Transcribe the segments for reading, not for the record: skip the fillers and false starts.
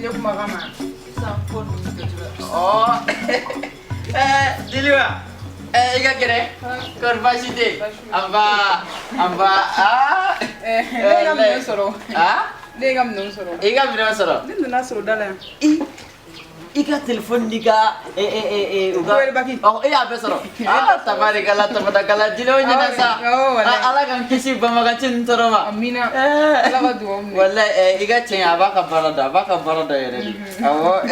tile kuma kama. Sisan ko ninnu kɛcogoya. Ɔ Diliba, i ka kɛnɛ? Kɔri baasi tɛ yen? Anba, anba, aa. Ne ye ka minɛn sɔrɔ. Aa? Ne ye ka minɛn sɔrɔ. I ka minɛn sɔrɔ? Ne nana sɔrɔ da la yan. I ka telefɔni n'i ka u ka Wele baki. Ɔ, e y'a bɛɛ sɔrɔ. Aa, tabarikala, tabarikala, Dili, o ɲɛna sa. Awɔ, walayi. Ala k'an kisi banbagaci ninnu tɔɔrɔ ma. Amina. Ala ka dugawu minɛ. Walayi, i ka cɛ a b'a ka baara dɔn, a b'a ka baara dɔn yɛrɛ de. Awɔ, e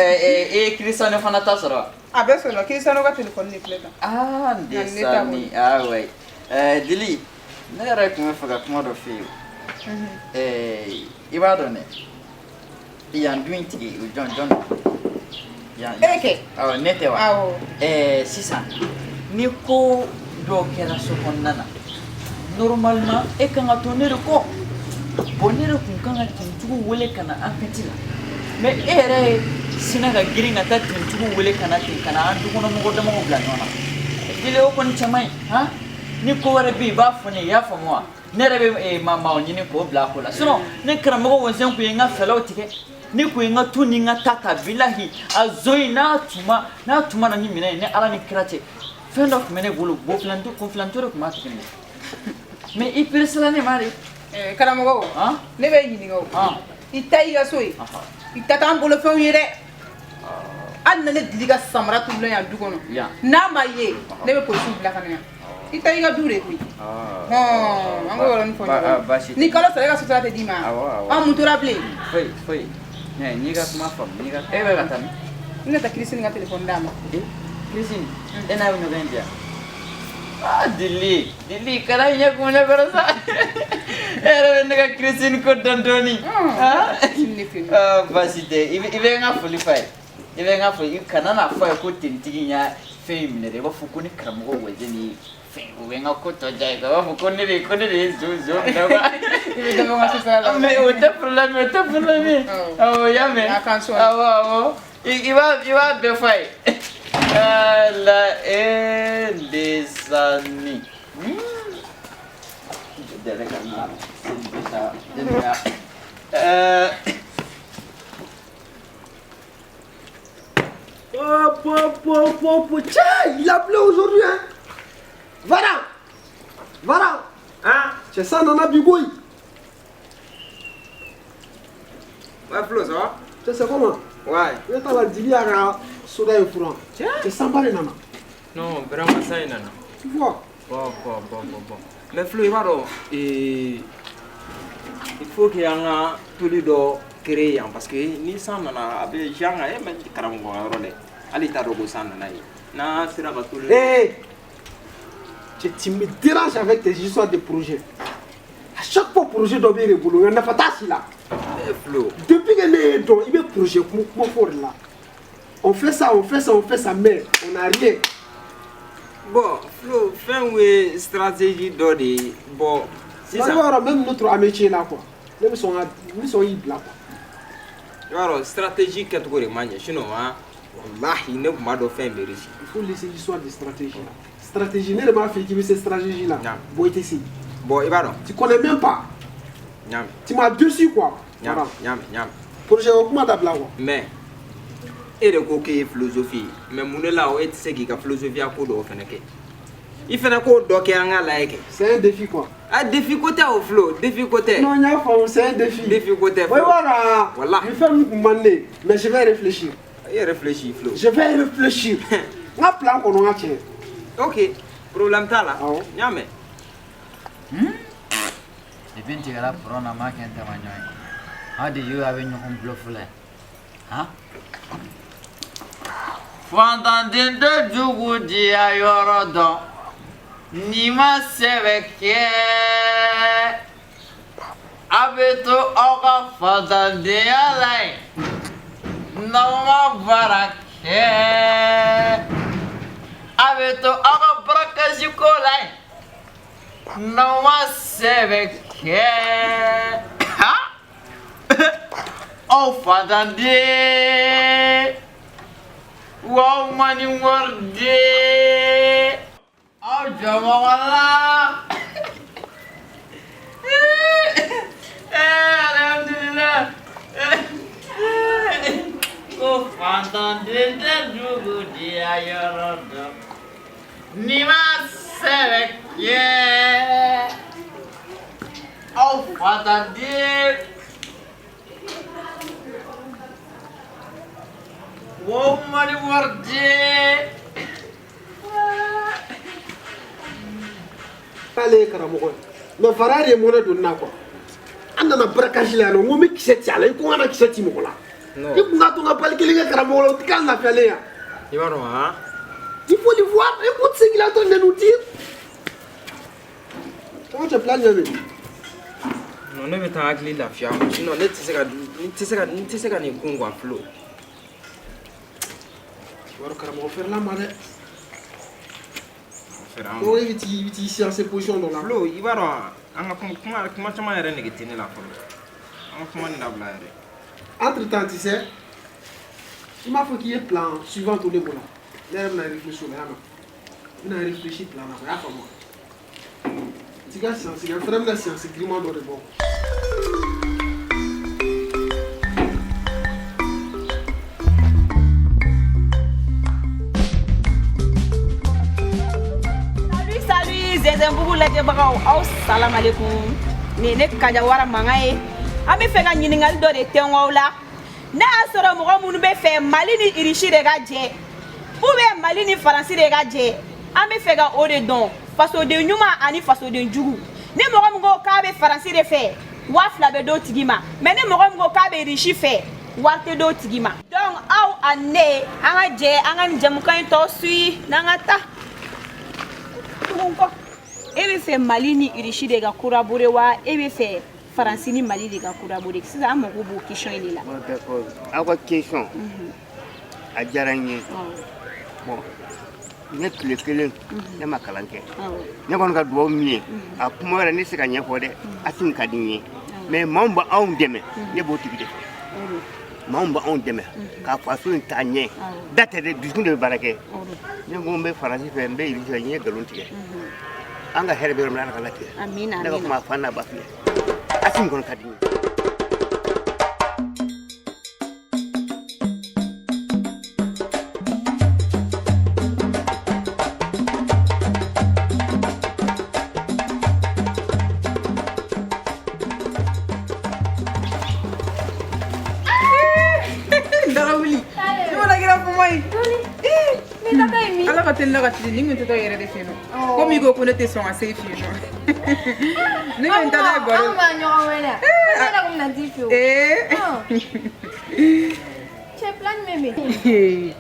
ye Kirisitɔni fana ta sɔrɔ wa? A bɛɛ sɔrɔ, Kirisitɔni ka telefɔni de filɛ tan. Aa, ne ta ndesani, aa wayi. Dili, ne yɛrɛ tun bɛ fɛ ka kuma dɔ f'i ye. I b'a dɔn dɛ, yan du in tigi, o jɔn jɔn don? Yan. E kɛ? Awɔ, ne tɛ wa? Awɔ. Sisan ni ko dɔw kɛra so kɔnɔna na, normalement e kan ka to ne de kɔ. Bon, ne de tun kan ka tenitigiw wele ka na enquête la, mais e yɛrɛ ye sina ka girin ka taa tenitigiw wele ka na ten, ka na an dukɔnɔmɔgɔ damaw bila ɲɔgɔn na. Dili, o kɔni cɛ man ɲi han. Ni ko wɛrɛ bɛ yen, i b'a fɔ ne ye, i y'a faamu wa? Ne yɛrɛ bɛ maaw ɲini k'o bila a ko la. Sinon ne karamɔgɔ Wɔnsɛn tun ye n ka fɛlɛw tigɛ, ne kun ye n ka tu ni n ka ta ta. Bilahi, a zon in n'a tun ma na ni minɛn ye, ni Ala ni kira cɛ, fɛn dɔ tun bɛ ne bolo, bofilanto kunfilanto de tun b'a tigi minɛ. Mais i peresela ne ma de. Karamɔgɔ, han. Ne bɛ ɲininka o. I ta i ka so ye. I ta t'an bolofɛnw ye dɛ. Hali na ne Dili ka samara turulen yan du kɔnɔ. Yan. N'a ma ye, ne bɛ polisiw bila ka na yan. I ta i ka du de koyi. Hɔn, an k'o yɔrɔnin fɔ ɲɔgɔn ye. Baasi tɛ. Ni kalo sara, e ka sotara tɛ d'i ma. Awɔ, awɔ. An mun tora bilen? Foyi foyi, n y'i ka kuma faamu. N'i ka e bɛ ka taa min? N bɛna taa Kirisini ka telefɔni d'a ma. Kirisini, e n'a bɛ ɲɔgɔn ye bi yan? Ah, Dili, Dili, kana ɲɛ kun ne kɔrɔ sa. E yɛrɛ bɛ ne ka Kirisini ko dɔn dɔɔni. Ah. Kirisini ne fɛ yen. Ah, baasi tɛ. I bɛ n ka foli f'a ye. I bɛ n ka foli, i kana n'a fɔ a ye ko tenitigi in y'a fɛn in minɛ dɛ. I b'a fɔ ko ni karamɔgɔ Wɛzɛn ye fɛn, o bɛ n ka ko tɔ diya ye. I b'a fɔ ko ne de ye zon minɛ quoi. I bɛ dɔ bɔ n ka sotara la. Mais o tɛ problème ye, o tɛ problème ye. Awɔ. Awɔ, i y'a mɛn. A k'an sɔn. Awɔ. I b'a bɛɛ fɔ a ye. Ala ndesani. Dɛrɛ ka na seli ta dɛrɛ. Hop, hop, hop, hop. Tiens, il a plu aujourd'hui, hein. Voilà. Voilà. Hein? C'est ça, Nana Bigoy. Ouais, Flo, ça va? Tu sais comment? Ouais. Ne t'a la Dili a soda et courant. Tiens. C'est samba le Nana. Non, vraiment, ça y est, Nana. Tu vois? Bon. Mais Flo, i b'a dɔn, il faut que an ka toli dɔ créer yan, parce que ni san nana, a bɛ zi an kan. E ma karamɔgɔ ka yɔrɔ dɛ, hali i t'a dɔn ko san nana yen. N'an sera ka toli. Hé! Tu me déranges avec tes histoires de projets. À chaque fois, projet doit bien bolo. Il n'y a pas là. Eh, Flo. Depuis que ne dɔn, i bɛ projet kuma fɔ de la. On fait ça, on fait ça, on fait ça, mais on n'a rien. Bon, Flo, fɛn ye stratégie dɔ de ye. Bon, sisan. Sisan. I b'a dɔn, même notre amitié là quoi. Ne bɛ sɔn ka n bɛ sɔn k'i bila quoi. I b'a dɔn, stratégie kɛcogo de ma ɲɛ, sinon han, walahi, ne tun b'a dɔn fɛn bɛ réussi. Il faut laisser l'histoire de stratégie là. Stratégie, ne de m'a fait k'i bɛ se stratégie là. Ɲa. Bon, i tɛ se. Bon, i b'a dɔn. Tu connais même pas. Ɲa mɛn. Tu m'as déçu quoi. Ɲa Voilà. mɛn, ɲa mɛn, ɲa mɛn. Projet o kuma dabila quoi. Mais e de ko k'e ye philosophie ye, mais mun de la o e tɛ se k'i ka philosophie ko dɔw fɛnɛ kɛ? I fɛnɛ k'o dɔ kɛ, an k'a lajɛ kɛ. C'est un défi quoi. Ah, défi ko tɛ o, Flo, défi ko tɛ. Non, n y'a faamu, c'est un défi. Défi ko tɛ. Bon, i b'a dɔn. Walahi. Nin fɛn min kun man ne ye, mais je vais réfléchir. E réfléchis, Flo. Je vais réfléchir. N ka plan kɔnɔ, n ka cɛ. Ok, problème t'a la. Awɔ. N y'a mɛn. Depuis n tigɛra pɔrɔn na, n m'a kɛ n tama ɲɔgɔn ye. Aw de y'o, a bɛ ɲɔgɔn bluff la han. Fantanden tɛ jugu diya yɔrɔ dɔn n'i ma sɛbɛ kɛ, a bɛ to aw ka fantandenya la yen. N'aw ma baara kɛ, a bɛ to aw ka barakasi ko la yen. N'aw ma sɛbɛ kɛ, ha, aw fantanden wa, aw ma ni wari den aw jɔ mɔgɔ la. Alhamdulilah. Ko fantanden tɛ dugu diya yɔrɔ dɔn. Ni ma sɛbɛ kɛ. Aw fantanden. Wo mali wariden. K'ale ye karamɔgɔ ye mais fara de ye mɔnɛ don n na quoi. An nana braquage la yan nɔ, n ko n bɛ kisɛ ci a la, i ko n kana kisɛ ci mɔgɔ la. I kun ka to n ka bali kelen kɛ karamɔgɔ la, o tɛ k'an lafiyalen yan. I b'a dɔn han. Il faut le voir, écoute ce qu'il est en train de nous dire. Comment tu plan ɲɛ bɛ? Non, ne bɛ taa hakili lafiya sinon ne tɛ se ka n tɛ se ka n tɛ se ka nin kun quoi Flo. Kibaru karamɔgɔ fɛrɛla ma dɛ. Ko e bɛ t'i i bɛ t'i science position dɔ la. Flo, i b'a dɔn an ka kuma kuma caman yɛrɛ nege tɛ ne la fɔlɔ. An ka kuma nin dabila yɛrɛ. Entre temps, tu sais, i m'a fɔ k'i ye plan suivant to ne bolo. Ne yɛrɛ bɛna réfléchir o la, y'a mɛn. N bɛna réfléchir plan na quoi, i y'a faamu wa? T'i ka science kɛ, n fana bɛna science giriman dɔ de bɔ. Salut, salut, Zɛzɛnbugu lajɛbagaw, aw salam alaikum. Nin ye ne Kajawara mankan ye. An bɛ fɛ ka ɲininkali dɔ de tɛnku aw la. N'a y'a sɔrɔ mɔgɔ minnu bɛ fɛ Mali ni Irisi de ka jɛ, ou bien Mali ni Faransi de ka jɛ, an bɛ fɛ ka o de dɔn. Fasoden ɲuman ani fasoden jugu. Ni mɔgɔ min ko k'a bɛ Faransi de fɛ, 2000 bɛ d'o tigi ma. Mais ni mɔgɔ min ko k'a bɛ Irisi fɛ, wari tɛ d'o tigi ma. Donc aw ani ne, an ka jɛ an ka nin jɛmukan in tɔ suit n'an ka taa. Tugun kɔ. E bɛ fɛ Mali ni Irisi de ka collaborer wa e bɛ fɛ Faransi ni Mali de ka collaborer? Sisan an mago b'o question in de la. Bon, d'accord. Aw ka question a diyara n ye. Bon, ne tile kelen ne ma kalan kɛ. Ne kɔni ka dugawu min ye, a kuma yɛrɛ ne tɛ se ka ɲɛfɔ dɛ. Asimi ka di n ye. Mais maa min b'anw dɛmɛ, ne b'o tigi de fɛ. Maa min b'anw dɛmɛ ka faso in taa ɲɛ, da tɛ dɛ, dusukun de bɛ baara kɛ. Ne ko n bɛ Faransi fɛ, n bɛ Irisi fɛ, n ye nkalon tigɛ. An ka hɛrɛ bɛ yɔrɔ min na, Ala ka latigɛ. Amina, Ne ka amina. kuma a fa n'a ba filɛ. Asimi kɔni ka di n ye. Dagawuli. Ne mana kɛra kuma ye. Ne tata ye min? Ala ka teli la ka tile ni kun tɛ taa yɛrɛ de fɛ yen nɔ. Komi i ko ko ne tɛ sɔn ka se i fɛ yen nɔ. Ne kɔni ta ye baro. Anw b'a ɲɔgɔn wele. Ne yɛrɛ kun bɛna t'i fɛ o. Cɛ plan jumɛn bɛ yen?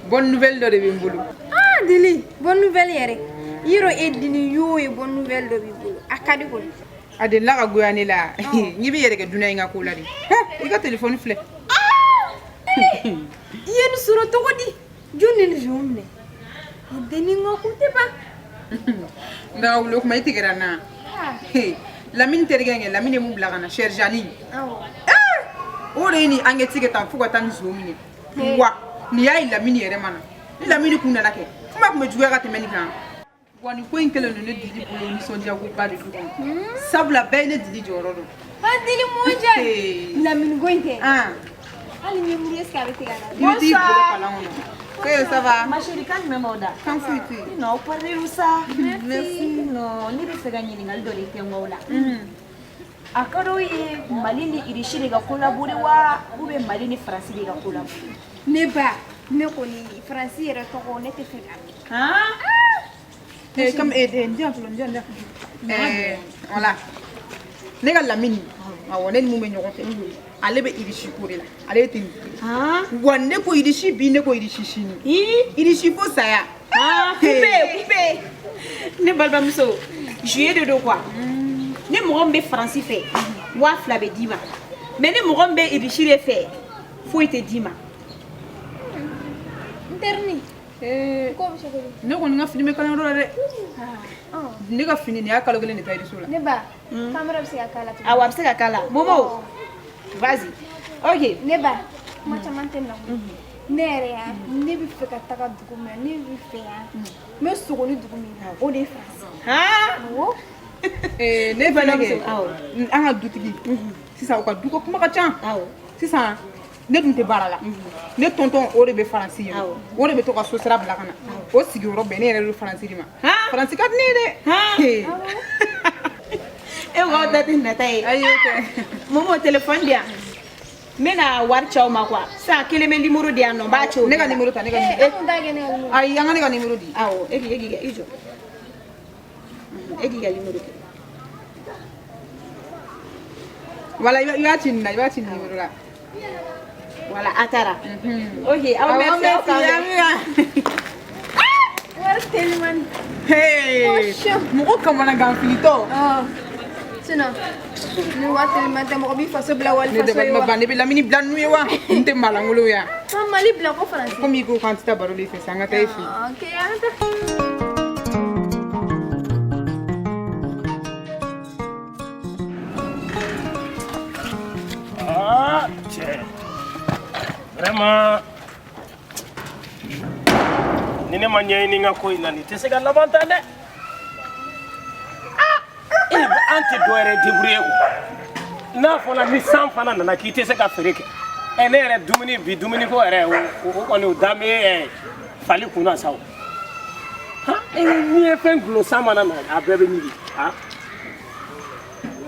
Bonne nouvelle dɔ de bɛ n bolo. Ah Dili, bonne nouvelle yɛrɛ. Yɔrɔ e Dili y'o ye bonne nouvelle dɔ b'i bolo. A ka di kɔni. A delila ka goya ne la. N'i bɛ yɛrɛ kɛ dunan ye n ka ko la de. I ka téléphone filɛ. I ye nin sɔrɔ cogo di? Jɔn de nin zon minɛ? Denni n ka ko tɛ ban. Dagawuli, o kuma i tigɛra n na. Lamini terikɛ in kɛ, Lamini ye mun bila ka na, Sɛrijani. O de ye nin enquête kɛ tan fo ka taa nin zon minɛ. Wa nin y'a ye Lamini yɛrɛ ma na. Ni Lamini kun nana kɛ, kuma kun bɛ juguya ka tɛmɛ nin kan. Wa nin ko in kɛlen don ne Dili bolo nisɔndiyakoba de du kɔnɔ. Sabula bɛɛ ye ne Dili jɔyɔrɔ dɔn. Ah Dili mun jɛ? Lamini ko in tɛ. Hali ni muru est ce que a bɛ tigɛ a la? I bɛ t'i bolo kalan kɔnɔ. Que ça va? Ma chérie, kan jumɛn b'aw da? Kan foyi tɛ yen. Non, aw parlez sa. Merci. Non, ne bɛ fɛ ka ɲininkali dɔ de tɛnku aw la. A ka d'aw ye Mali ni Irisi de ka collaborer wa ou bien Mali ni Faransi de ka collaborer? Ne ba, ne kɔni Faransi yɛrɛ tɔgɔ ne tɛ fɛ k'a mɛn. Han? Eh, comme eh, eh, n diyan fɔlɔ, n diyan, n diyan. Eh, voilà. Ne ka Lamini, awɔ, ne ni mun bɛ ɲɔgɔn fɛ, ale bɛ Irisi ko de la, ale tɛ nin. Wa ne ko Irisi bi, ne ko Irisi sini. Irisi fo saya. Ah, coupé, coupé. Ne balimamuso, juillet de don quoi. Ni mɔgɔ min bɛ Faransi fɛ, 2000 bɛ d'i ma. Mais ni mɔgɔ min bɛ Irisi de fɛ, foyi tɛ d'i ma. N terinin. Ko bɛ cogo di? Ne kɔni ka fini bɛ kalanyɔrɔ la dɛ. Ne ka fini nin y'a kalo kelen de ta Irisi la. Ne ba, kamera bɛ se ka k'a la tuguni. Awɔ, a bɛ se ka k'a la. Momo, vas-y. Ok. Ne ba, kuma caman tɛ na koyi. Ne yɛrɛ ya, ne bɛ fɛ ka taga dugu min na, ne bɛ fɛ yan. N bɛ sogo ni dugu min na, o de ye Faransi. Awɔ. Ne fana kɛ, an ka dutigi, sisan u ka duko kuma ka ca. Sisan Ne dun tɛ baara la. Ne tonton o de bɛ Faransi yen. O de bɛ to ka so sira bila ka na. O sigiyɔrɔ bɛn ne yɛrɛ de Faransi de ma. Faransi ka di ne ye dɛ. E ko aw ta tɛ nata ye. Ayi o tɛ. Momo téléphone di yan. N bɛna wari ci aw ma quoi. Sisan kelen bɛ numéro di yan nɔ n b'a ci o. Ne ka numéro ta ne ka numéro. E kun t'a kɛ ne ka numéro. Ayi an ka ne ka numéro di. Awɔ e k'i i jɔ. E k'i ka numéro kɛ. Voilà i b'a ci nin na i b'a ci nin numéro la. Voilà a taara. Ok aw merci aw k'an bɛn. Wari telimani. Hey. Mɔgɔ kamanaganfilitɔ. Sinon ni wari telimani tɛ mɔgɔ b'i faso bila wali Ne faso ye dabali ma wa. ban ne bɛ lamini bila ninnu ye wa n tɛ maalankolon ye wa. An Mali bila ko Faransi. Komi i ko k'an tɛ taa baro de fɛ sa an ka taa e fɛ yen. Ok an taa. Ah, cɛ vraiment ni ne ma ɲɛɲini n ka ko in na nin tɛ se ka laban tan dɛ. Ah, e an tɛ dɔ wɛrɛ débrouiller o n'a fɔra ni san fana nana k'i tɛ se ka feere kɛ ɛ ne yɛrɛ dumuni bi dumuniko yɛrɛ o kɔni o dan bɛ fali kun na sa o. Han n'i ye fɛn gulon san mana na a bɛɛ bɛ ɲigin. Ah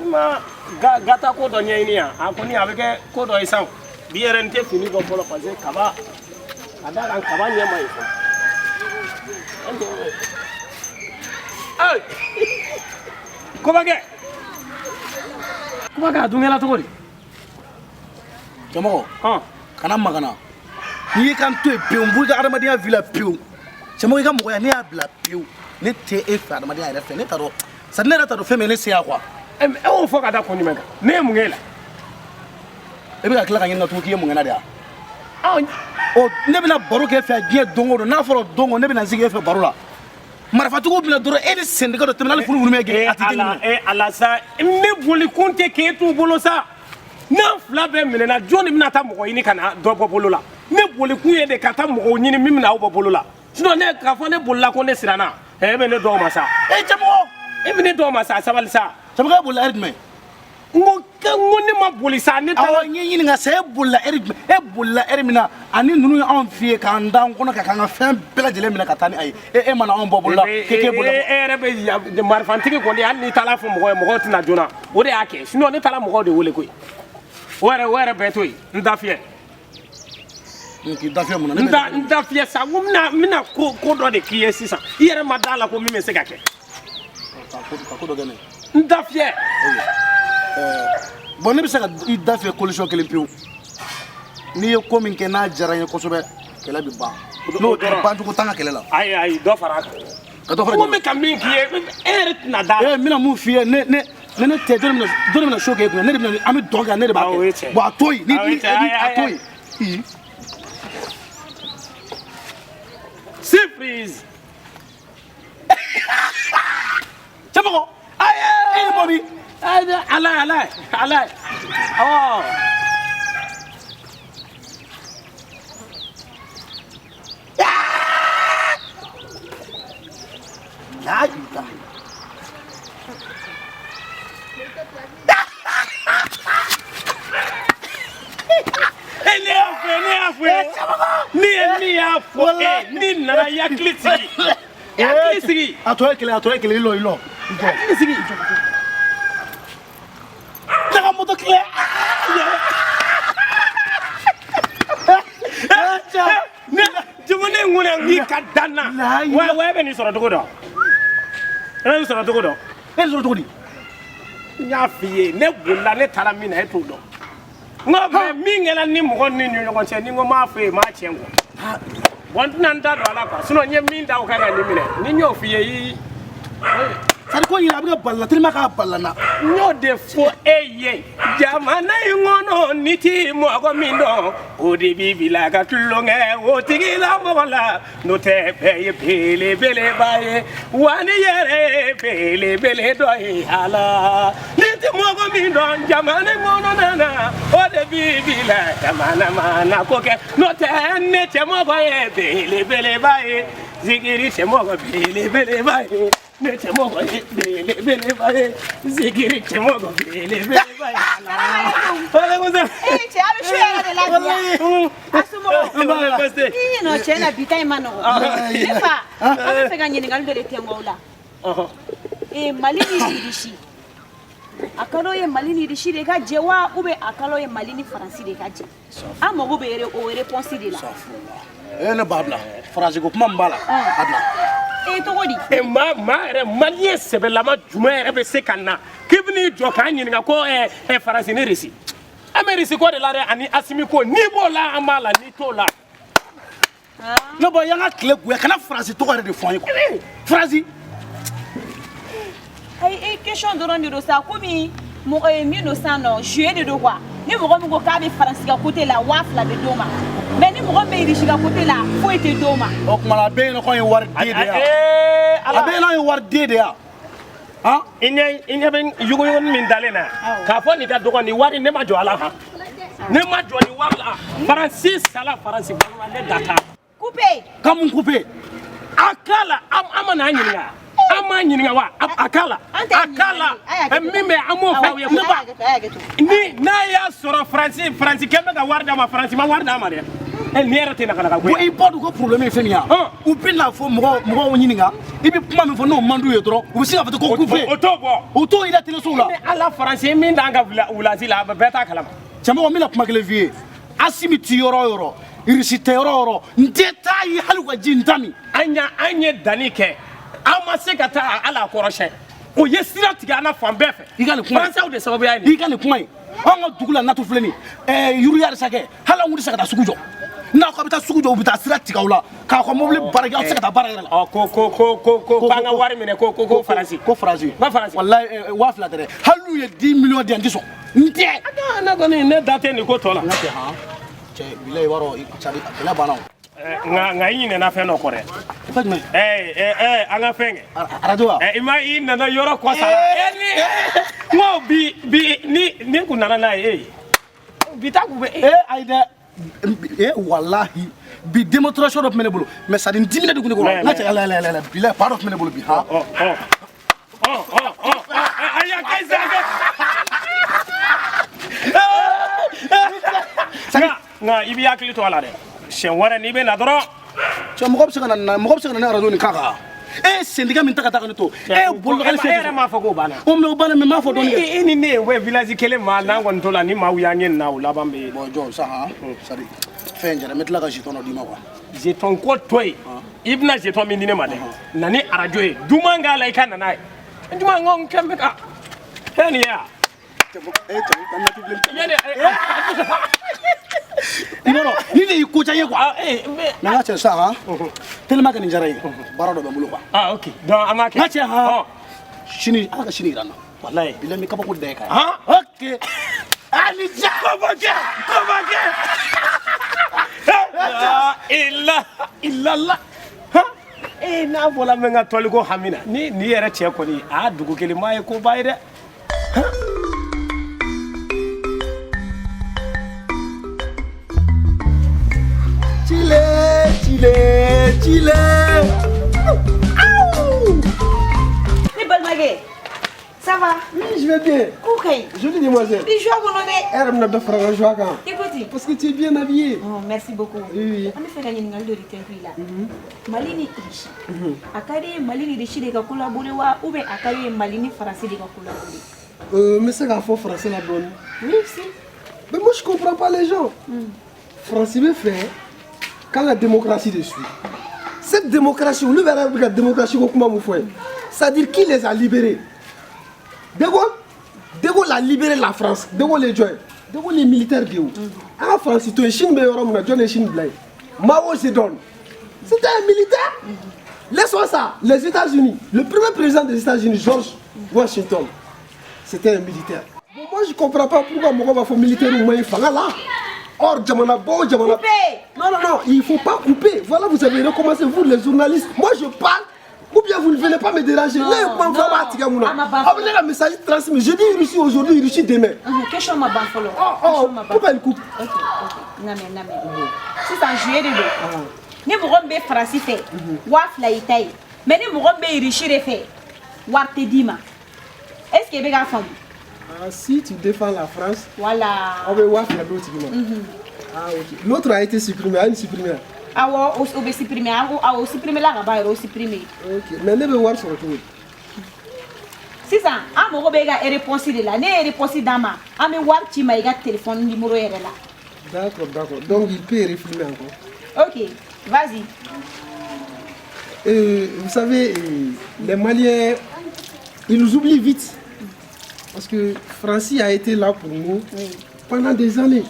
ni ma gata ko dɔ ɲɛɲini yan a kɔni a bɛ kɛ ko dɔ ye sa o. Bi yɛrɛ n tɛ fini bɔ fɔlɔ parce que kaba ka d'a kan kaba ɲɛ ma ɲi fɔlɔ. Kobakɛ kobakɛ a dun kɛra cogo di? Cɛmɔgɔ kana magana n'i ye kan to yen pewu n b'i ka adamadenya vie la pewu. Cɛmɔgɔ i ka mɔgɔya ne y'a bila pewu ne tɛ e fɛ adamadenya yɛrɛ fɛ ne t'a dɔn c'est à dire ne yɛrɛ t'a dɔn fɛn min ye ne se yan quoi. E y'o fɔ ka da kun jumɛn kan? Ne ye mun k'e la? E bɛ ka tila ka ɲininka tugun k'i ye mun kɛ n na de wa? Ɔ ne bɛna baro k'e fɛ diɲɛ don o don n'a fɔra don o ne bɛna n sigi e fɛ baro la marifatigiw bɛna dɔrɔn e ni sɛnɛkɛ dɔ tɛmɛna hali funufunu bɛ gɛn a tɛ den minɛ. E ala sa ne boli kun tɛ k'e t'u bolo sa n'an fila bɛɛ minɛna jɔn de bɛna taa mɔgɔ ɲini ka na dɔ bɔ bolo la? Ne boli kun ye de ka taa mɔgɔw ɲini min bɛna aw bɔ bolo la sinon ne k'a fɔ ne bolila ko ne siranna e bɛ ne dɔw ma sa. E cɛmɔgɔ e bɛ ne dɔw ma sa sabali sa. Cɛmɔgɔ e bolila ɛri jumɛn? N ko ne ma boli sa ne taara. Awɔ n ye ɲininka sa e bolila ɛri jumɛn? E bolila ɛri min na ani ninnu ye anw f'i ye k'an da an kɔnɔ ka k'an ka fɛn bɛɛ lajɛlen minɛ ka taa ni a ye e ma na anw bɔ bolo la k'e bolila. E yɛrɛ bɛ marifantigi kɔni hali n'i taara fɔ mɔgɔ ye mɔgɔw tɛna joona o de y'a kɛ sinon ne taara mɔgɔw de wele koyi o yɛrɛ bɛɛ to yen n da fiyɛ. K'i da fiyɛ mun na? N da fiyɛ sa n ko n bɛna ko dɔ de k'i ye sisan i yɛrɛ ma d'a la ko min bɛ se ka kɛ. Ka ko dɔ kɛ ne ye. N da fiyɛ. Bon ne bɛ se ka i da fiyɛ condition kelen pewu n'i ye ko min kɛ n'a diyara n ye kosɛbɛ kɛlɛ bɛ ban n'o tɛ bancogo t'an ka kɛlɛ la. Ayi ayi dɔ fara a kan. Ka dɔ fara ko n bɛ ka min k'i ye e yɛrɛ tɛna d'a la. N bɛna mun f'i ye ne tɛ jɔnni bɛna so k'e kunna ne de bɛna an bɛ dɔn kɛ ne de b'a kɛ bon a to yen ni a to yen. Surprise. Cɛmɔgɔ ayi e ni bɔ min. Ala ala ala awɔ. La ilaha. Ne y'a fɔ ne y'a fɔ ni nana i hakili sigi. I hakili sigi. A tɔ ye kelen i lɔ. Hakili sigi. Ne ka moto kile. Ne jama ne ŋun k'i ka dan na. Wa e bɛ nin sɔrɔ cogo dɔn. E bɛ nin sɔrɔ cogo dɔn. E sɔrɔ cogo di? N y'a f'i ye ne bolila ne taara min na e t'o dɔn. N ko mɛ min kɛra ni mɔgɔ ni ɲɔgɔn cɛ ni n ko n m'a fɔ e ye n m'a tiɲɛ quoi. Bon n tɛna n da don a la quoi sinon n ye min da o kan ka nin minɛ ni n y'o f'i ye i. C'est ko ɲinɛ a bɛ ka balila tellement k'a balila n na. N y'o de fɔ e ye jamana in kɔnɔ ni ti mɔgɔ min dɔn o de b'i bila ka tulonkɛ o tigilamɔgɔ la n'o tɛ bɛɛ ye belebeleba ye wa ni yɛrɛ ye belebele dɔ ye a la ni ti mɔgɔ min dɔn jamana in kɔnɔna na o de b'i bila jamana mana ko kɛ n'o tɛ ne cɛmɔgɔ ye belebeleba ye zikiri cɛmɔgɔ belebeleba ye. Ne cɛmɔgɔ ye belebeleba ye, zikiri cɛmɔgɔ belebeleba ye. Walekum salam. Ee cɛ, a bɛ su yɛrɛ de la bi yan. A somɔgɔw. Ii non, tiɲɛ na bi ta in ma nɔgɔn. Ne fa, an bɛ fɛ ka ɲininkali dɔ de tɛnku aw la. Ee Mali ni Irisi, a ka d'aw ye Mali ni Irisi de ka jɛ wa, ou bien a ka d'aw ye Mali ni Faransi de ka jɛ? An mago bɛ o réponse de la. E ne b'a bila faransi ko kuma min b'a la, a bila. Ee cogo di? E maa maa yɛrɛ, maliyɛn sɛbɛlama jumɛn yɛrɛ bɛ se ka na k'i bɛn'i jɔ k'an ɲininka ko Faransi ni Irisi? An bɛ Irisi ko de la dɛ, ani Asimi ko. N'i b'o la, an b'a la, n'i t'o la. Ne bɔ y'an ka tile goya, kana faransi tɔgɔ yɛrɛ de fɔ an ye quoi. Faransi. Ayi, e question dɔrɔn de don sa, komi mɔgɔ ye min don sisan nɔ, jeu de don quoi. Ni mɔgɔ min ko k'a bɛ Faransi ka côté la, 2000 bɛ d'o ma, mais ni mɔgɔ min bɛ Irisi ka côté la, foyi tɛ d'o ma. O tuma na, a bɛɛ ɲɛna k'anw ye wari den de ye. A bɛɛ ɲɛna anw ye wari den de ye. Han. I ɲɛ bɛ yuguyugu min dalen na k'a fɔ nin ka dɔgɔ nin wari, ne ma jɔ a la han, ne ma jɔ nin wari la. Faransi sala, Faransi balima, ne da t'a la. Coupé. Ka mun coupé? A k'a la, an ma n'an ɲininka, an m'a ɲininka wa? A k'a la, a k'a la, min bɛ an m'o fɔ aw ye. Ne ba, ni n'a y'a sɔrɔ Faransi kɛn bɛ ka wari d'a ma, Faransi ma wari d'a ma dɛ. Ɛ nin yɛrɛ tɛ nakalaka ko Bon, ye. i b'a dɔn ko problème ye fɛn min ye, u bɛ n'a fɔ mɔgɔw ɲininka, i bɛ kuma min fɔ n'o man d'u ye dɔrɔn, u bɛ se k'a fɔ ko coupé. O t'o bɔ. U t'o yira telesow la. Ni ala Faransi ye min d'an ka wulasi la, a bɛɛ t'a kalama. Cɛmɔgɔ, n bɛna kuma kelen f'i ye. Asimi ti yɔrɔ o yɔrɔ, Irisi tɛ yɔrɔ o yɔrɔ, n tɛ taa ye hali u ka ji n ta min. An ye danni kɛ, an ma se ka taa hali a kɔrɔsiyɛn. O ye sira tigɛ an na fan bɛɛ fɛ. I ka nin kuma in. Faransɛw de sababuya ye nin. I ka nin kuma in, anw ka dugu la, natu filɛ nin ye, yuruyarisa kɛ, hali an kun tɛ se ka taa sugu jɔ. N'a ko a bɛ taa sugu jɔ, u bɛ taa sira tigɛ aw la k'aw ka mobili baara kɛ, aw tɛ se ka taa baara yɛrɛ la. Ɔ ko ko ko ko ko k'an ka wari minɛ, ko ko ko Faransi. Ko Faransi. Ko Faransi. Walayi, 2000 tɛ dɛ, hali n'u ye 10 millions di yan, n tɛ sɔn, n tɛ. Ne kɔni, ne da tɛ nin ko tɔ la. N ka cɛ, han cɛ, bilayi, i b'a dɔn, kɛlɛ banna o. Nka i ɲinɛna fɛn dɔ kɔ dɛ. Fɛn jumɛn? Ɛɛ an ka fɛn kɛ. Arajo wa? I ma i nana yɔrɔ kɔ sa. Ni n ko bi bi ni kun nana n'a ye, bi ta kun bɛ. Ee ayi dɛ, ee walahi, bi démonstration dɔ tun bɛ ne bolo, mais c'est à dire n diminen de tun ne kɔrɔ. N ka cɛ, ala ala ala, bilayi, ba dɔ tun bɛ ne bolo bi han. Ɔ ɔ ɔ ɔ ɔ ayi, a ka ɲi sa. Nka i b'i hakili to a la dɛ, siɲɛ wɛrɛ n'i bɛ na dɔrɔn. Cɛ, mɔgɔ bɛ se ka na, mɔgɔ bɛ se ka na ne arajo nin kan kan, e ye sentigɛ min ta ka taa ka ne to, e ye bolokali. E yɛrɛ m'a fɔ k'o banna. O mais o banna, mais n m'a fɔ dɔɔni kɛ. E ni ne ye bɛ village kelen maa n'an kɔni to la, ni maaw y'an ye nin na, o laban bɛ. Bon, jɔ sa han, c'est à dire fɛn jɛra, n bɛ tila ka jeton dɔ d'i ma quoi. Jeton ko to yen, i bɛna jeton min di ne ma dɛ, na ni arajo ye, duman k'a la, i ka na n'a ye. Duman ko n kɛn bɛ ka fɛn nin ye wa. Yanni. I b'a dɔn, ni de y'i ko diya n ye quoi. Mais n ka cɛ sa han, tellement que nin diyara n ye, baara dɔ bɛ n bolo quoi. Ah ok, donc an b'a kɛ. N ka cɛ han, sini, Ala ka sini yira n na. Walayi. Bilayi, n bɛ kabako da i kan. Han. Ok. Ah ni diya. Ko b'a kɛ, ko b'a kɛ. La ilaha illallah. Ee n'a fɔla n bɛ n ka tɔliko hami na ni nin yɛrɛ cɛ kɔni, a dugu kelen maa ye koba ye dɛ. Chile, Chile, Chile. Ne balimakɛ, ça va? Oui, je vais bien. Ko ka ɲi. Jolie demoiselle. I joie kɔnɔ dɛ. E yɛrɛ bɛna dɔ fara n ka joie kan. I ko ten. Parce que tu es bien habillée. Oh, merci beaucoup. Oui, oui. An bɛ fɛ ka ɲininkali dɔ de tɛnku i la. Mali ni Irisi, a ka di ye Mali ni Irisi de ka collaborer wa, ou bien a ka di ye Mali ni Faransi de ka collaborer? N bɛ se k'a fɔ français la dɔɔni. Oui, si. Mais moi, je comprends pas les gens. France bɛ fɛ k'an ka démocratie de suit. Cette démocratie, olu yɛrɛ bɛ ka démocratie ko kuma mun fɔ ye. C'est-à-dire qui les a libérés? De Gaulle? De Gaulle a libéré la France. De Gaulle ye jɔn ye? De Gaulle ye militaire de ye o. An ka France to yen, Chine bɛ yɔrɔ min na, jɔn de ye Chine bila yen? Mao Zedong. C'était un militaire. Laissons ça. Les États-Unis, le premier président des États-Unis, George Washington, c'était un militaire. Bon, moi je comprends pas pourquoi mɔgɔ b'a fɔ militaire ma ɲi fanga la. Or, jamana ba o jamana. Coupé. Non, non, non, il faut pas couper. Voilà, vous avez recommencé, vous les journalistes. Moi je parle, ou bien vous ne venez pas me déranger. Non, Ne ye kuma fɔ, aw b'a tigɛ mun na? A ma ban Aw bɛ ne ka message transmis. Je dis Russie aujourd'hui, Russie demain. Question ma ban fɔlɔ. Oh, oh, Question ma ban. pourquoi il coupe? Ok, n lamɛn, n lamɛn. Sisan jeu de don. Ni mɔgɔ min bɛ Faransi fɛ, 2000 y'i ta ye. Mais ni mɔgɔ min bɛ Irisi de fɛ, wari tɛ d'i ma. Est ce que i bɛ k'a faamu? Ah, si tu défends la France, voilà, aw bɛ 2000 d'o tigi ma. Ah, ok. L'autre a été supprimé, a ye nin supprimer. Awɔ, o bɛ supprimer, an ko awɔ, o supprimer la ka ban yɛrɛ, o supprimer. Ok, mais ne bɛ wari sɔrɔ cogo di? Sisan an mago bɛ e ka réponse de la. Ne ye réponse d'a ma, an bɛ wari ci ma i ka téléphone numéro yɛrɛ la. D'accord, d'accord. Donc il peut refilmer encore. Ok, vas-y. Vous savez, les Maliens, ils nous oublient vite. Parce que Francis a été là pour nous pendant des années.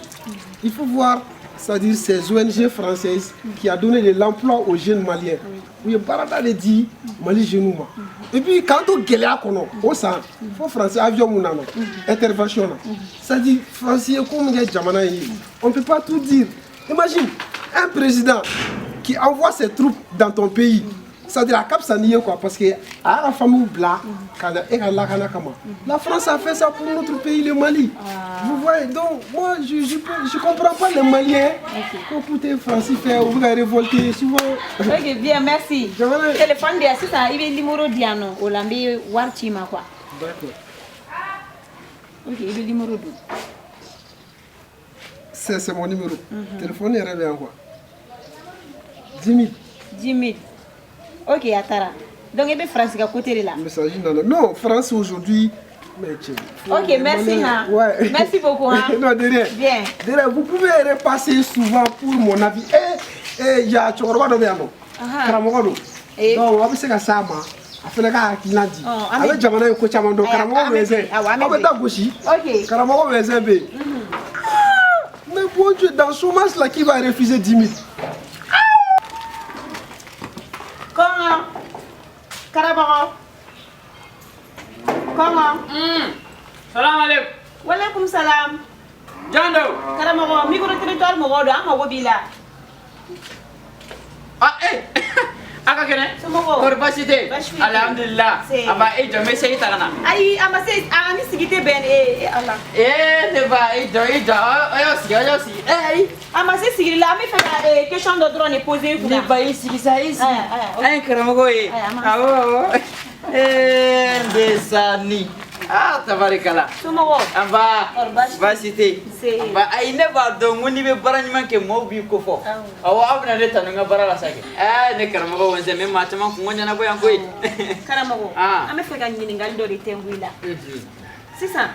Il faut voir, c'est-à-dire ces ONG françaises qui a donné de l'emploi aux jeunes Maliens. U ye baarada de di Mali jeunes ma. Et puis k'an to gɛlɛya kɔnɔ o san fo Français avion mun nana intervention na. C'est-à-dire Français ye ko min kɛ jamana in ye, on ne peut pas tout dire. Imagine un président qui envoie ses troupes dans ton pays. C'est-à-dire a ka fisa n'i ye quoi, parce que a y'a ka famille bila ka na e ka lakana kama. La France a fait ça pour notre pays, le Mali. Vous voyez, donc moi je comprends pas les Maliens ko k'u tɛ Faransi fɛ, u bɛ ka révolter souvent. Ok, bien, merci. Téléphone di yan sisan, i bɛ numéro di yan nɔ, o la n bɛ wari ci i ma quoi. D'accord. Ok, i bɛ numéro don. C'est mon numéro. Téléphone yɛrɛ bɛ yan quoi. 10 000. 10 000. Ok, a taara. Donc i bɛ Faransi ka côté de la. Message nana. Non, France aujourd'hui. Mais tiens. Ok, merci. Hein. Ouais. Merci beaucoup. Hein. Non, de rien. Bien. De rien, vous pouvez repasser souvent pour mon avis. Eh, eh, il y a cɛkɔrɔba dɔ bɛ yan nɔ. Karamɔgɔ don. Donc, aw bɛ se ka s'a ma. A fana ka hakilina di. Ɔ, an A bɛ bɛ jamana in ko caman dɔn. Ayiwa, Karamɔgɔ an bɛ Wɛzɛn. awɔ, an bɛ Aw bɛ taa gosi. Ok. Karamɔgɔ Wɛzɛn bɛ yen. Mais bon Dieu, dans ce chômage là, qui va refuser 10 000? Kɔngɔ. Karamɔgɔ. Kɔngɔ. Salam alaikum. Walaikum salam. Jando. Karamɔgɔ, micro trottoir mɔgɔw don, an mago b'i la. Ah, eh. A ka kɛnɛ? Somɔgɔw? Kɔri baasi tɛ yen? Baasi foyi tɛ yen. Alhamdulillah. Se. A ba e jɔ n bɛ seli ta ka na. Ayi, a ma se, a ni sigi tɛ bɛn e Ala. Ee ne ba e jɔ e jɔ aw y'aw sigi aw y'aw sigi. Eh ayi. A ma se sigili la, an bɛ fɛ ka question dɔ dɔrɔn de poser i kunna. Ne ba i sigi sa i sigi. Aya, aya, ok. An ye karamɔgɔ ye. Aya, an b'an Awɔ awɔ. Ee n den sani. Ah tabarikala. Somɔgɔw? An ba. Kɔri baasi tɛ? Baasi tɛ yen. Se. An ba ayi ne b'a dɔn ko n'i bɛ baara ɲuman kɛ maaw b'i ko fɔ. Awɔ aw bɛna ne tanu n ka baara la sa kɛ. Ɛɛ ne karamɔgɔ Wɛnzɛn n bɛ maa caman kungo ɲɛnabɔ yan koyi. Karamɔgɔ, Ah. an bɛ fɛ ka ɲininkali dɔ de tɛnku i la. Sisan,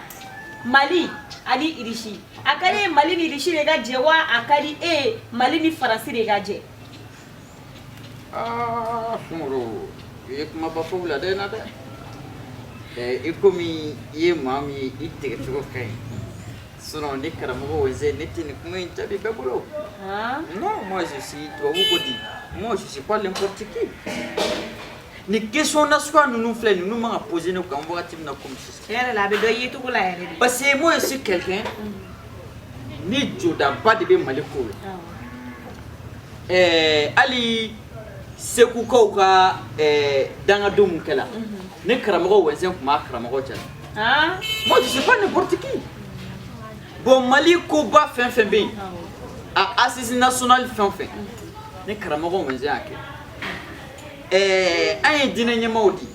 Mali ani Irisi, a ka di e ye Mali ni Irisi de ka jɛ wa a ka di e ye Mali ni Faransi de ka jɛ? Aa Sumaworo i ye kumaba fɔ wulada in na dɛ. Ɛɛ i komi i ye maa min ye i tigɛcogo ka ɲi. Sinon ne karamɔgɔ Wɛnzɛn ne tɛ nin kuma in jaabi bɛɛ bolo. Non, moi je suis tubabu ko di. Moi je suis pas n'importe qui. Ni question nasuguya ninnu filɛ ninnu man ka poser ne kun wagati min na komi sisan. Tiɲɛ yɛrɛ la a bɛ dɔn i yecogo la yɛrɛ de. Parce que moi je suis quelqu'un ni jɔdaba de bɛ Mali ko la. Ɛɛ hali Segukaw ka ɛɛ dangadenw mun kɛla ne karamɔgɔ Wɛnzɛn tun b'a karamɔgɔ cɛ la. Moi je suis pas n'importe qui. Bon Mali koba fɛn fɛn bɛ yen a assise nationale fɛn o fɛn ne karamɔgɔ Wɛnzɛn y'a kɛ. Ɛɛ an ye diinɛ ɲɛmaaw di.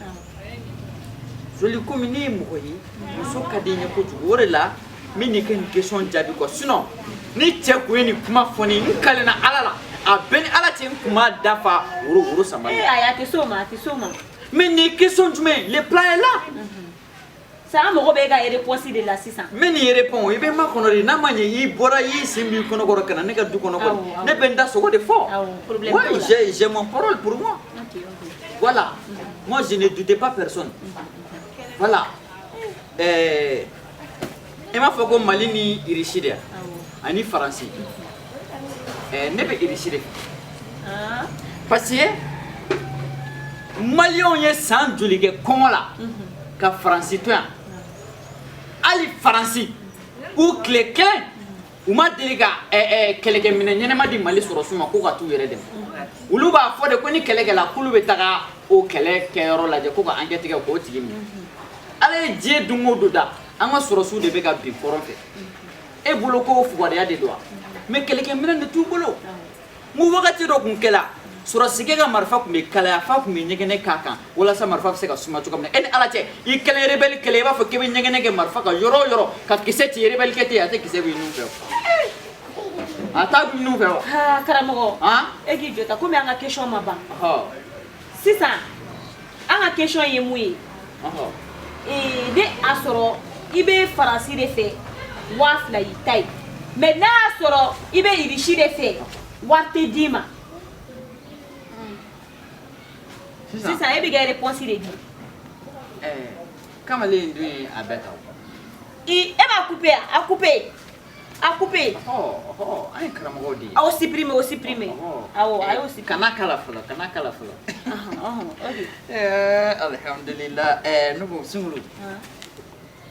Joli komi ne ye mɔgɔ ye muso ka di n ye kojugu o de la n bɛ n'i ka nin question jaabi quoi sinon ni cɛ kun ye nin kuma fɔ ne ye n kalenna Ala la a bɛɛ ni Ala cɛ n kun b'a dafa woro woro sanbali. Ee ayi a tɛ s'o ma a tɛ s'o ma. Mais nin question jumɛn le plan est là. Sa an mago bɛ e ka réponse de la sisan. N bɛ nin répond i bɛ makɔnɔ de n'a ma ɲɛ i bɔra i y'i sen b'i kɔnɔ kɔrɔ ka na ne ka du kɔnɔ kɔni Awɔ, ne bɛ n da sogo de fɔ. Awɔ, problème Ouais, t'o la. j'ai mon parole pour moi. Ok, ok. Voilà. Moi, je ne doutais pas personne. Voilà. E m'a fɔ ko Mali ni Irisi de yan ani Faransi. Ne bɛ Irisi de fɛ. Parce que Maliyɛnw ye san joli kɛ kɔngɔ la ka Faransi to yan. Hali Faransi u tile kelen u ma deli ka kɛlɛkɛminɛ ɲɛnama di Mali sɔrɔsiw ma ko ka t'u yɛrɛ dɛmɛ. Olu b'a fɔ de ko ni kɛlɛ kɛla k'olu bɛ taga o kɛlɛ kɛyɔrɔ lajɛ ko ka enquête kɛ k'o tigi minɛ. Ala ye diɲɛ don o don da an ka sɔrɔsiw de bɛ ka bin kɔrɔn fɛ. E bolo ko fugariya de don wa? Mais kɛlɛkɛminɛ de t'u bolo. N ko wagati dɔ kun kɛla Sɔrɔdasikɛ ka marifa tun bɛ kalaya f'a tun bɛ ɲɛgɛnɛ k'a kan walasa marifa bɛ se ka suma cogo min na. E ni Ala cɛ, i kɛlen rebelle kɛlɛ i b'a fɔ k'i bɛ ɲɛgɛnɛ kɛ marifa kan yɔrɔ o yɔrɔ ka kisɛ ci rebelle kɛ ten a tɛ kisɛ b'i nun fɛ o. A t'a b'i nun fɛ wa? Aa karamɔgɔ. Han? E k'i jɔ ta komi an ka question ma ban. Ɔhɔ. Sisan an ka question ye mun ye? Ɔhɔ. Ee ne a sɔrɔ i bɛ Faransi de fɛ 2000 y'i ta ye. Mais n'a y'a sɔrɔ i bɛ Irisi de fɛ wari tɛ d'i ma. Sisan e bɛ ka réponse de di. Ɛɛ kamalen in dun ye a bɛɛ ta o. I e b'a couper a couper a couper. Ɔhɔ ɔhɔ an ye karamɔgɔw de ye. Aw supprimer o supprimer. Awɔ a y'o supprimer. Kana k'a la fɔlɔ kana k'a la fɔlɔ. Ok. Ɛɛ alihamudulila ɛɛ ne ko Sunguru.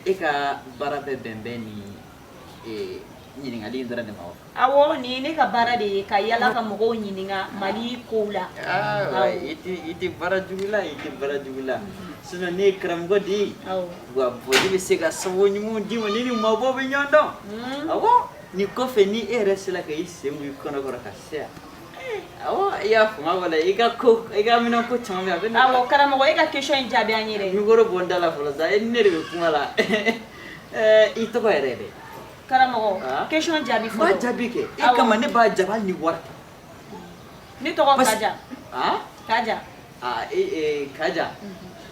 E ka baara bɛ bɛn bɛn ni ɲininkali in dɔrɔn de ma wa? Awɔ nin ye ne ka baara de ye ka yala ka mɔgɔw ɲininka Mali kow la. Aa i tɛ baara jugu la i tɛ baara jugu la sinon ne ye karamɔgɔ de ye. Wa bon ne bɛ se ka sababu ɲumanw d'i ma ne ni maabaw bɛ ɲɔgɔn dɔn. Awɔ nin kɔfɛ ni e yɛrɛ sera ka i sen bɔ i kɔnɔ kɔrɔ ka se yan. Awɔ i y'a faamu wala i ka ko i ka minɛn ko caman bɛ yen a bɛ na. Awɔ karamɔgɔ e ka question in jaabi an ye dɛ. Micro bɔ n da la fɔlɔ sa e ni ne de bɛ kuma la. Ɛɛ i tɔgɔ yɛrɛ dɛ. Karamɔgɔ question jaabi fɔlɔ. N b'a jaabi kɛ e kama ne b'a jaabi hali ni wari tɛ. Ne tɔgɔ Kaja. Han? Kaja. Aa e Kaja.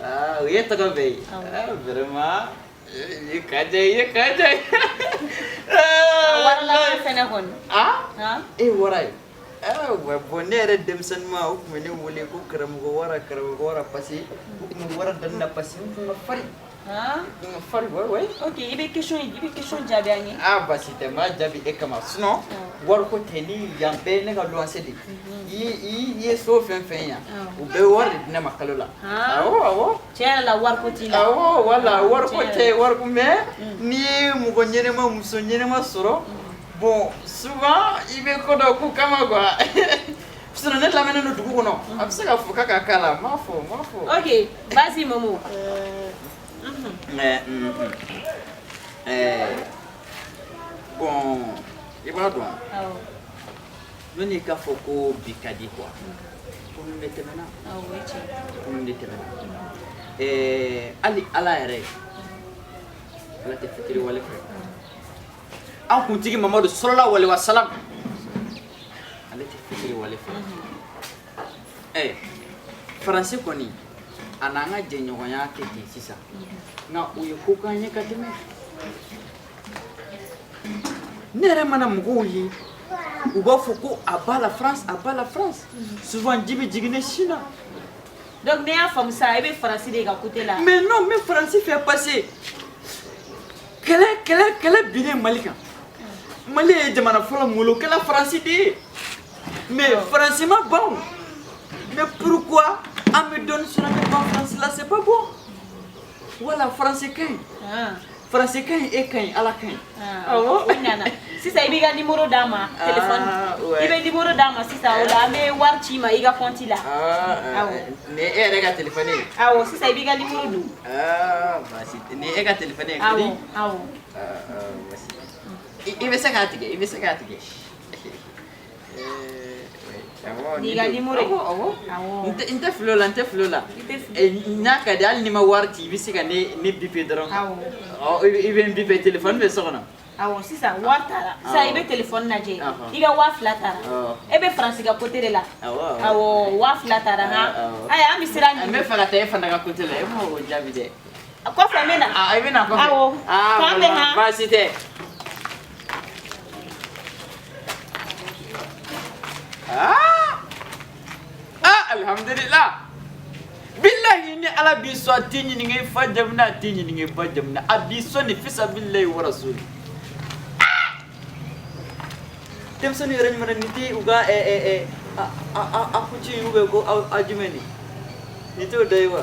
Aa o ye tɔgɔ bɛɛ ye. Aa vraiment i ye Kaja ye i ye Kaja ye. Waralama fɛnɛ kɔni. Ah? E ye wara ye. Ah ouais bon ne yɛrɛ denmisɛnnin ma u tun bɛ ne wele ko karamɔgɔ wara karamɔgɔ wara parce que u tun bɛ wara da ne la parce que n tun ka farin. Han? N ka farin ouais ouais. Ok i bɛ question i bɛ question jaabi an ye. Ah baasi tɛ n b'a jaabi e kama sinon wariko tɛ ni yan bɛɛ ye ne ka luwanse de ye. I ye so fɛn fɛn yan u bɛɛ bɛ wari de di ne ma kalo la. Awɔ awɔ. Tiɲɛ yɛrɛ la wariko t'i la. Awɔ wala wariko tɛ wariko mais n'i ye mɔgɔ ɲɛnɛma muso ɲɛnɛma sɔrɔ bon souvent i bɛ ko dɔ k'u kama quoi. Sinon ne lamɛnnen don dugu kɔnɔ a bɛ se ka fɔ k'a ka k'a la n m'a fɔ n m'a fɔ. Ok vas-y Momo. Mais bon i b'a dɔn. Awɔ. Yanni i k'a fɔ ko bi ka di quoi. Kunun de tɛmɛna. Awɔ o ye tiɲɛ ye. Kunun de tɛmɛna. Hali Ala yɛrɛ Ala tɛ fitiriwale fɛ. An kuntigi Mamadu sallallahu alaihi wasallam ale tɛ fitiriwale fɛ. Faransi kɔni a n'an ka jɛɲɔgɔnya kɛ ten sisan nka u ye ko k'an ye ka tɛmɛ. Ne yɛrɛ mana mɔgɔw ye u b'a fɔ ko a b'a la France a b'a la France souvent ji bɛ jigin ne sin na. Donc ne y'a faamu sa e bɛ Faransi de ka côté la. Mais non n bɛ Faransi fɛ parce que kɛlɛ kɛlɛ kɛlɛ binnen Mali kan. Mali ye jamana fɔlɔ min wolo o kɛla Faransi de ye. Mais Faransi ma ban o. Mais pourquoi an bɛ dɔɔnin sɔrɔ an bɛ ban Faransi la c'est pas bon. Voilà Faransi ka ɲi. Faransi ka ɲi e ka ɲi Ala ka ɲi. Awɔ o ɲana. Sisan i b'i ka numéro d'a ma téléphone. I bɛ numéro d'a ma sisan o la an bɛ wari ci i ma i ka compte la. Awɔ. Nin ye e yɛrɛ ka téléphone ye. Awɔ sisan i b'i ka numéro don. Baasi tɛ nin ye e ka téléphone ye. Awɔ awɔ. Baasi tɛ. I bɛ se k'a tigɛ i bɛ se k'a tigɛ. N'i ka numéro ye. Awɔ awɔ. N tɛ fili o la n tɛ fili o la. I tɛ fili. N'a ka di hali n'i ma wari ci i bɛ se ka ne biper dɔrɔn. Awɔ. Ɔ i bɛ n biper téléphone bɛ so kɔnɔ. Awɔ sisan wari taara sisan i bɛ téléphone lajɛ i ka 2000 taara e bɛ Faransi ka côté de la. Awɔ awɔ 2000 taara han. Ayi an bɛ sira ɲini. N bɛ fɛ ka taa e fana ka côté la e m'o jaabi dɛ. Kɔfɛ n bɛ na. Aa i bɛ na kɔfɛ. Awɔ. K'an bɛn han. Baasi tɛ. Ah alhamdulillah. Billahi ni Ala b'i sɔn a t'i ɲininka i fa jamu na a t'i ɲininka i ba jamu na a b'i sɔn de fisabillahi wa rasuli. Denmisɛnnin yɛrɛ ɲuman na nin tɛ u ka a kuci ou bien ko a jumɛn nin nin t'o dɔ ye wa?